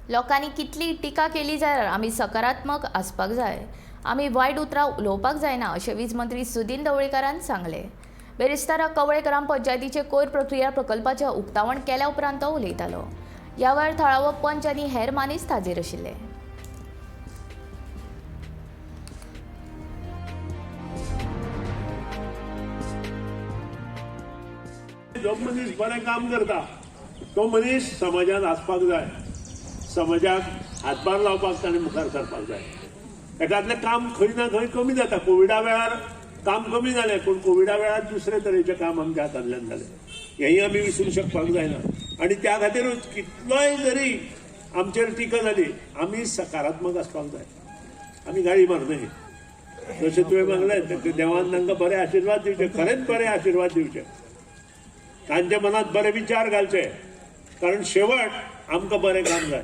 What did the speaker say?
लोकांनी कितली टिका केली जाल्यार आमी सकारात्मक आसपाक जाय. आमी वायट उतरां उलोवपाक जायना अशें वीज मंत्री सुदिन ढवळीकारान सांगलें. बेरेस्तारा कवळे ग्रामपंचायतीचे कोयर प्रक्रिया प्रकल्पाचें उक्तावण केल्या उपरांत तो उलयतालो. ह्या वेळार थळावो पंच आनी हेर मानेस्त हाजीर आशिल्ले. जो मनीस बरें काम करता तो मनीस समाजांत आसपाक जाय, समाजाक हातभार लावपाक ताणें मुखार सरपाक जाय. एकादलें काम खंय ना खंय कमी जाता. कोविडा वेळार काम कमी जालें, पूण कोविडा वेळार दुसरे तरेचें काम आमच्या हातांतल्यान जालें, हेंय आमी विसरूंक शकपाक जायना. आनी त्या खातीरूच कितलोय जरी आमचेर टिका जाली, आमी सकारात्मक आसपाक जाय. आमी गाळी मारनय, जशें तुवें मागलें देवान तांकां बरे आशिर्वाद दिवचे, खरेंच बरे आशिर्वाद दिवचे, तांच्या मनात बरे विचार घालचे, कारण शेवट आमकां बरें काम जाय.